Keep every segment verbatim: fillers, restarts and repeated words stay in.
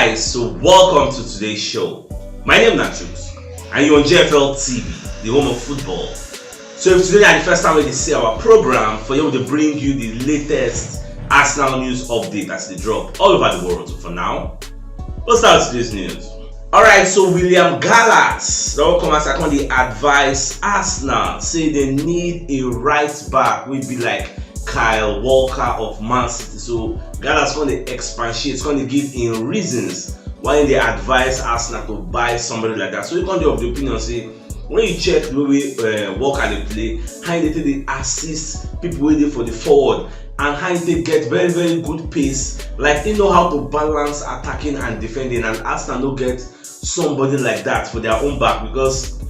Guys, so welcome to today's show. My name na Chuks, and you're on G F L T V, the home of football. So if today na the first time wey you see our program, for here we dey bring you the latest Arsenal news update as e dey drop all over the world. So for now, let's start with today's news. Alright, so William Gallas don come outside come dey advise Arsenal, say they need a right back wey be like Kyle Walker of Man City. So Gallas come dey expatiate, come dey give im reasons why im dey advise Arsenal to buy somebody like that. So he come dey of the opinion say, when you check the way wey uh, Walker dey play, how he dey take dey assist people wey dey for the forward, and how he take get very very good pace. Like, he know how to balance attacking and defending, and Arsenal no get somebody like that for their own back, because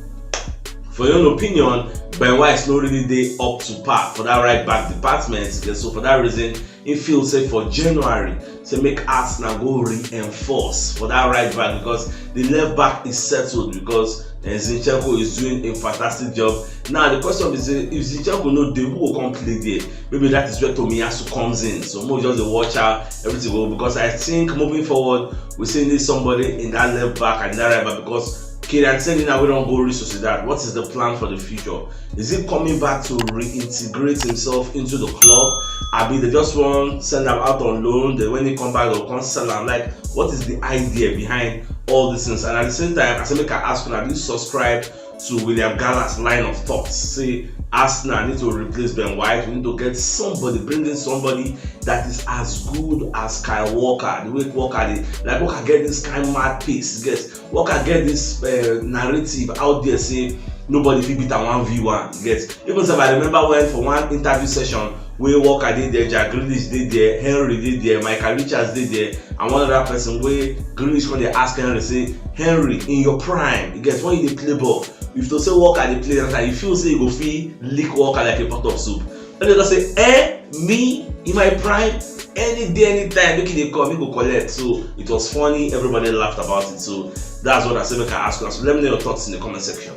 for your own opinion, Ben White no really dey up to par for that right back department. So for that reason, he feel say for January, say make Arsenal go reinforce for that right back, because the left back is settled, because uh, Zinchenko is doing a fantastic job. Now the question is, uh, if Zinchenko no dey, who go come play there? Maybe that is where Tomiyasu comes in. So mo just dey watch how everything go, because I think moving forward, we still need somebody in that left back and that right back, because Kieran Tierney now wey don go Real Sociedad. What is the plan for the future? Is he coming back to reintegrate himself into the club? Abi they just wan send am out on loan, then when he come back, they'll come sell am? Like, what is the idea behind all these things? And at the same time, I say make I ask una, do you subscribe to William Gallas line of thoughts? Say Arsenal need to replace Ben White. We need to get somebody, bring in somebody that is as good as Kyle Walker. The way Walker dey, like, Walker get this kind mad pace, you get? Walker get this uh, narrative out there say nobody fit beat am one v one, you get? Even sef, I remember when for one interview session wey Walker dey there, Jack Grealish dey there, Henry dey there, Michael Richards dey there, and one other person wey Grealish come dey ask Henry say, Henry, in your prime, you get, when you dey play ball, if to say Walker dey play that time, you feel say you go fit lick Walker like a pot of soup? And they just say, eh, me in my prime, any day, anytime, make e dey come, he go collect. So it was funny, everybody laughed about it. So that's what I say make I ask you. So let me know your thoughts in the comment section.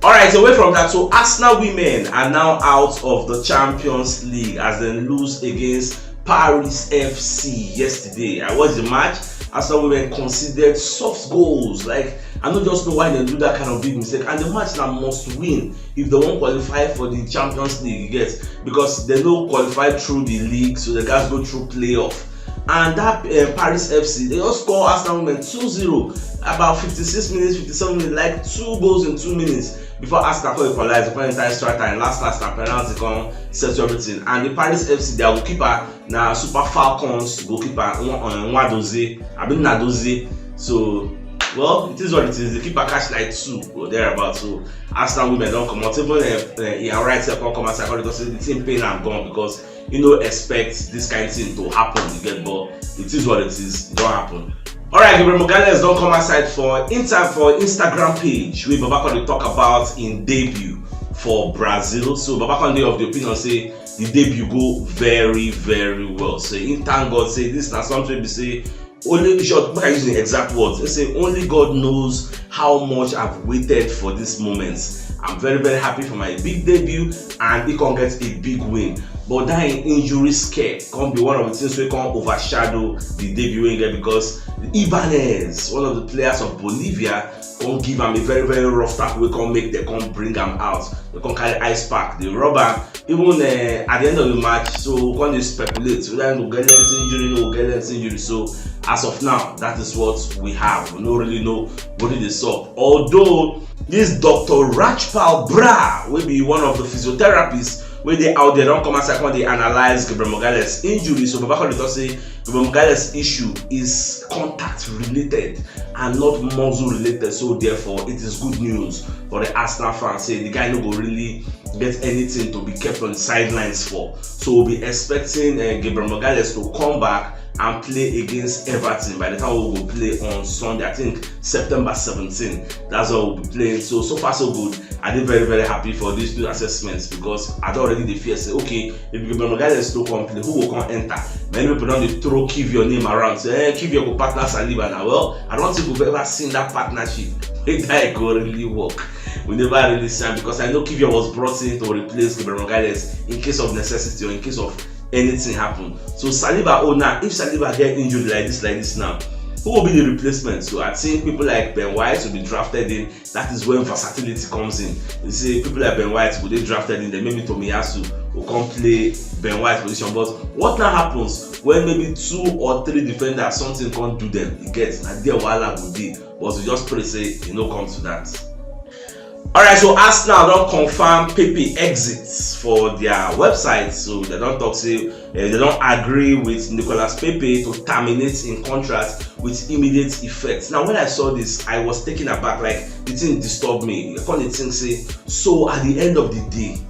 Alright, away from that, so Arsenal women are now out of the Champions League as they lose against Paris F C yesterday. I watched the match. Arsenal women conceded soft goals. Like, I no just know why they do that kind of big mistake. And the match na must win if they wan qualify for the Champions League, you get, because they no qualify through the league, so they gats go through playoff. And that uh, Paris F C, they just score Arsenal women two zero, about fifty-six minutes, fifty-seven minutes, like, two goals in two minutes before Arsenal come equalize, come enter extra time, last last na penalty come settle everything. And the Paris F C, their goalkeeper na Super Falcons goalkeeper, Nwa- uh, Nwadozie, abi Nadozie. So, well, it is what it is. The keeper catch like two or thereabout. So Arsenal women don comot. Even uh, uh, Ian Wright sef come come outside come talk say the thing pain am gone, because you no expect this kind thing to happen, you get, but it is what it is, it don happen. Alright, Gabriel Magalhaes don come outside for Inter for Instagram page wey Baba come dey talk about im debut for Brazil. So Baba come dey of the opinion say the debut go very very well. So im thank God say this na something wey be say only, in short, make I use the exact words. He say, only God knows how much I've waited for this moment. I'm very very happy for my big debut, and he come get a big win. But that im injury scare come be one of the things wey come overshadow the debut wey he get, because Ibanez, one of the players of Bolivia, come give am a very very rough tackle wey come make dem come bring am out. Dem come carry ice pack dey rub am. Even uh, at the end of the match, so we come dey speculate whether he go get length injury, no go get length injury. So as of now, that is what we have. We no really know wetin dey sup. Although this Doctor Rajpal Bra, wey be one of the physiotherapists wey dey out there, don come outside come dey analyse Gabriel Magalhaes injury. So Baba come dey talk say Gabriel Magalhaes issue is contact related and not muscle related. So therefore, it is good news for the Arsenal fans. Say the guy no go really get anything to be kept on the sidelines for. So we'll be expecting uh, Gabriel Magalhaes to come back and play against Everton by the time we go play on Sunday. I think September seventeen. That's what we'll be playing. So so far so good. I dey very very happy for these new assessments, because I don already dey fear say, okay, if Gabriel Magalhaes no come play, who go come enter? Many people don dey throw Kivior name around, say, eh, Kivior go partner Saliba now. Well, I don't think we've ever seen that partnership. That guy go really work. We never really see am, because I know Kivior was brought in to replace Gabriel Magalhaes in case of necessity or in case of anything happen. So Saliba, oh, now if Saliba get injured like this, like this now, Who will be the replacement? So I think people like Ben White will be drafted in. That is when versatility comes in. You see, people like Ben White will be drafted in, then maybe Tomiyasu will come play Ben White position. But what now happens when maybe two or three defenders, something can't do them? You get, and their wahala go dey. But we just pray say e no come to that. Alright, so Arsenal don confirm Pepe exit for their website. So they don talk say, eh, they don agree with Nicolas Pepe to terminate im contract with immediate effect. Now, when I saw this, I was taken aback. Like, the thing disturbed me. I come dey think say, so at the end of the day,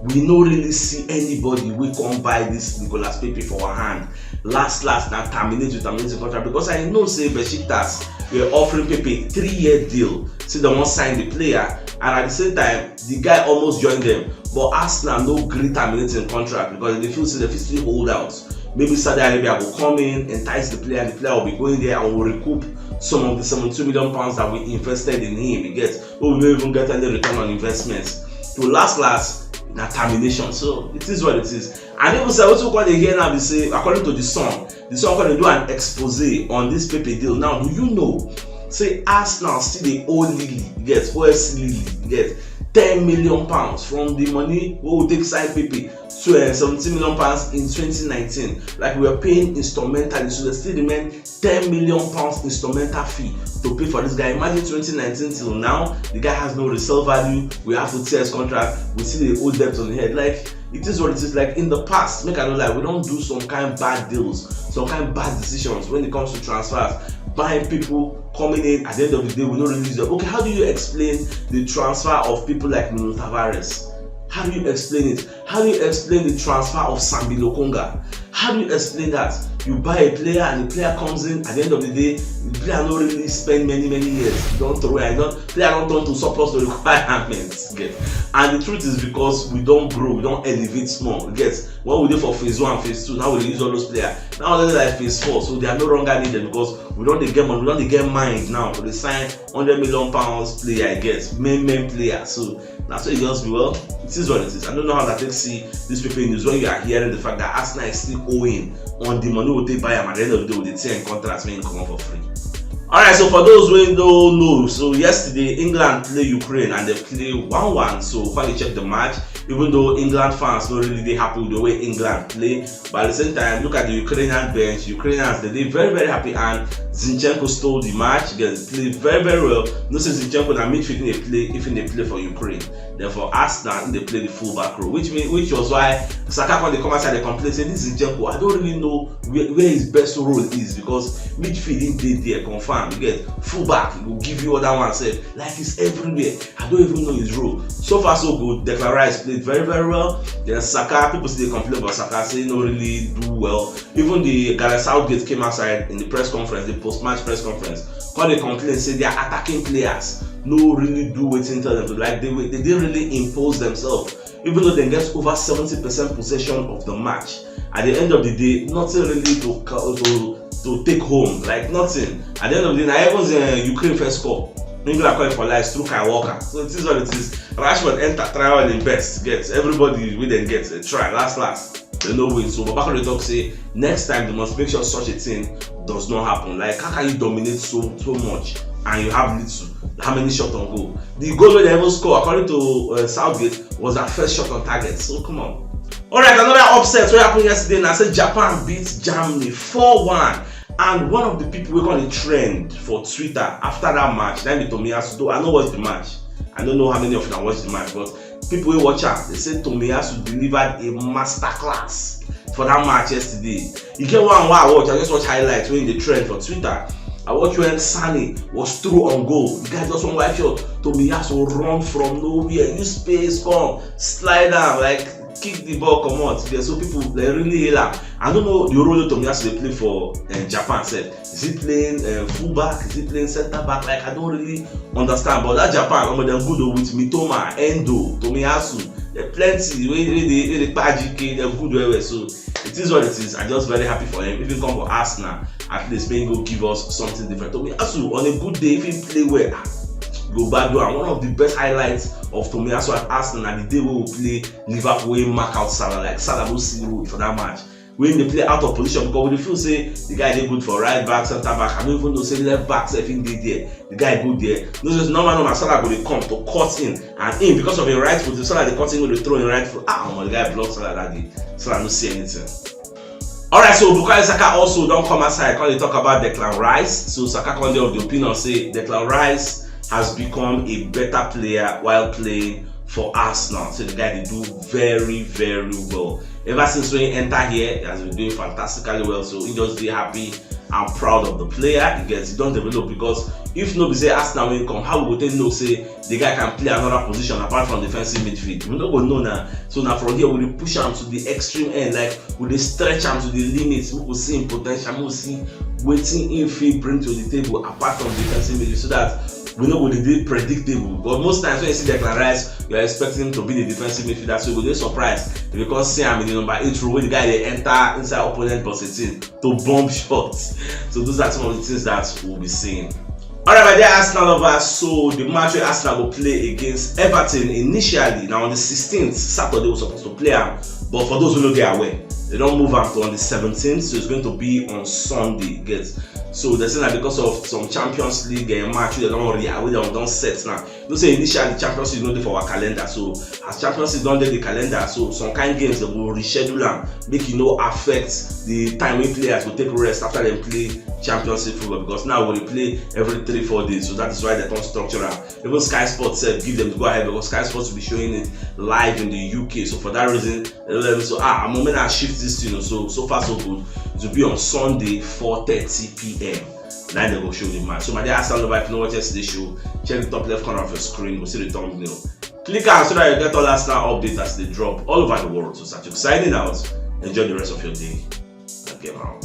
we no really see anybody wey come buy this Nicolas Pepe for our hand. Last last, na terminate with terminate the contract, because I know say Besiktas were offering Pepe three-year deal, say they wan sign the player, and at the same time, the guy almost join them. But Arsenal no gree terminate im contract because they feel say they fit still hold out. Maybe Saudi Arabia go come in, entice the player, and the player will be going there and will recoup some of the seventy-two million pounds that we invested in him. You get, we will even get any return on investments. To last last, na termination. So it is what it is. And even say, wetin we come dey hear now be say, according to the Sun, the Sun come dey do an expose on this Pepe deal. Now, do you know say Arsenal still dey owe Lille, yes, O F C Lille, yes, ten million pounds from the money wey we take sign Pepe, so uh, seventeen million pounds in twenty nineteen. Like, we were paying instrumentally, so they still remain ten million pounds instrumental fee to pay for this guy. Imagine, twenty nineteen till now, the guy has no resale value. We have to tear his contract. We still dey owe debt on the head. Like, it is what it is. Like, in the past, make I no lie, we don do some kind bad deals, some kind bad decisions when it comes to transfers, buying people, coming in. At the end of the day, we no really use them. Okay, how do you explain the transfer of people like Nuno Tavares? How do you explain it? How do you explain the transfer of Sambi Lokonga? How do you explain that? You buy a player and the player comes in, at the end of the day, the player no really spend many, many years. You don throw away, don, player don turn to surplus to requirements. Get? And the truth is, because we don grow, we don elevate small. Get? When we dey for phase one, phase two, now we dey use all those players. Now we dey like phase four, so they are no longer needed because we don dey get money, we don dey get mind now to dey sign hundred million pounds player, I guess, main, main player. So na so e just be. Well, it is what it is. I don't know how that takes see this Pepe news when you are hearing the fact that Arsenal is still owing on the money we take buy am. At the end of the day, we dey tear im contract, make im comot for free. Alright, so for those wey no know, so yesterday England play Ukraine and they play one one. So come dey check the match, even though England fans no really dey happy with the way England play, but at the same time, look at the Ukrainian bench. Ukrainians, they dey very, very happy, and Zinchenko stole the match. They played very, very well. You know say Zinchenko na midfield im dey play if im dey play for Ukraine. Then for Arsenal, im dey play the fullback role, which mean, which was why Saka come dey come outside dey complain say, this Zinchenko, I don't really know where, where his best role is, because midfield, im dey there confirm. You get? Fullback, he go give you other one sef. Like, he's everywhere. I don't even know his role. So far so good. Declan Rice played very, very well. Then Saka, people still dey complain about Saka, say he no really do well. Even the Gareth Southgate came outside in the press conference, the post-match press conference, come dey complain say their attacking players no really do wetin tell them to. Like, they were, they didn't really impose themselves, even though they get over seventy percent possession of the match. At the end of the day, nothing really to ca-, to to take home, like, nothing. At the end of the day, na even the, uh, Ukraine first score. England come equalize through Kyle Walker. So it is what it is. Rashford enter, try all im best, get everybody wey dem get, uh, try last last. They no win. So Baba come dey talk say next time they must make sure such a thing does not happen. Like, how can you dominate so, so much and you have little? How many shots on goal? The goal wey they even score, according to, uh, Southgate, was their first shot on target. So come on. Alright, another upset wey happen yesterday na say Japan beat Germany four one, and one of the people wey come dey trend for Twitter after that match, na im be Tomiyasu. Though I no watch the match, I don't know how many of una watch the match, but people wey watch am, they say Tomiyasu delivered a masterclass for that match yesterday. E get one wey I watch, I just watch highlights wey dey trend for Twitter. I watch when Sane was through on goal. The guy just one wide shot. Tomiyasu run from nowhere, use space, come slide am, like, kick the ball comot. Yeah, so people, they really hail am. I don't know the role Tomiyasu dey play for, uh, Japan sef. Is he playing, uh, fullback? Is he playing center back? Like, I don't really understand. But that Japan, omo, dem good o, with Mitoma, Endo, Tomiyasu. There plenty wey, wey dey, wey dey kpaji ke, dem good well well. So it is what it is. I just very happy for him. If he come for Arsenal, at least make he go give us something different. Tomiyasu, on a good day, if he play well, ah, go back door. And one of the best highlights of Tomiyasu at Arsenal na the day wey we play Liverpool, wey he mark out Salah. Like, Salah no see road for that match. Wey dey play out of position, because we dey feel say the guy dey good for right back, center back, I no even know say left back sef him dey there, the guy good there. No, just normal normal Salah go dey come to cut in, and in, because of him right foot, Salah dey cut in, go dey throw him right foot. Ah, omo, the guy block Salah that day. Salah no see anything. Alright, so Bukayo Saka also don come outside, come dey talk about Declan Rice. So Saka come dey of the opinion say Declan Rice has become a better player while playing for Arsenal. So the guy dey do very, very well. Ever since when he enter here, he has been doing fantastically well. So he just dey happy and proud of the player. He gets, he don develop, because if no be say Arsenal wey come, how we go take know say the guy can play another position apart from defensive midfield? We no go know now. So now from here, we dey push am to the extreme end, like we dey stretch am to the limits. We go see him potential, we go see wetin him fit bring to the table apart from defensive midfield, so that we no go dey dey predictable. But most times when you see Declan Rice, you are expecting him to be the defensive midfielder, so you go dey surprised if you come see am in the number eight role, wey the guy dey enter inside opponent box eighteen to bomb shots. So those are some of the things that we'll be seeing. Alright, my dear Arsenal lovers, so the match wey Arsenal go play against Everton initially, now on the sixteenth, Saturday, we supposed to play am, but for those who no dey aware, they don move am to on the seventeenth, so it's going to be on Sunday. Get, so they say na because of some Champions League uh, match wey they don re- wey they don set now. You know say initially Champions League no dey for our calendar, so as Champions League don dey the calendar, so some kind games they go reschedule am, make e no affect the time wey players go take rest after dem play Champions League football, because now we dey play every three four days, so that is why they don structure am. Even Sky Sports sef give them the go ahead, because Sky Sports will be showing it live in the U K. So for that reason, they let me so ah, I'm gonna shift this thing. So so far so good. It will be on Sunday, four thirty p.m. Now they go show the match. So my dear Arsenal lover, if you no watch yesterday show, check the top left corner of your screen. We'll see the thumbnail. Click am so that you get all Arsenal updates as they drop all over the world. So Sachuk signing out. Enjoy the rest of your day. And game out.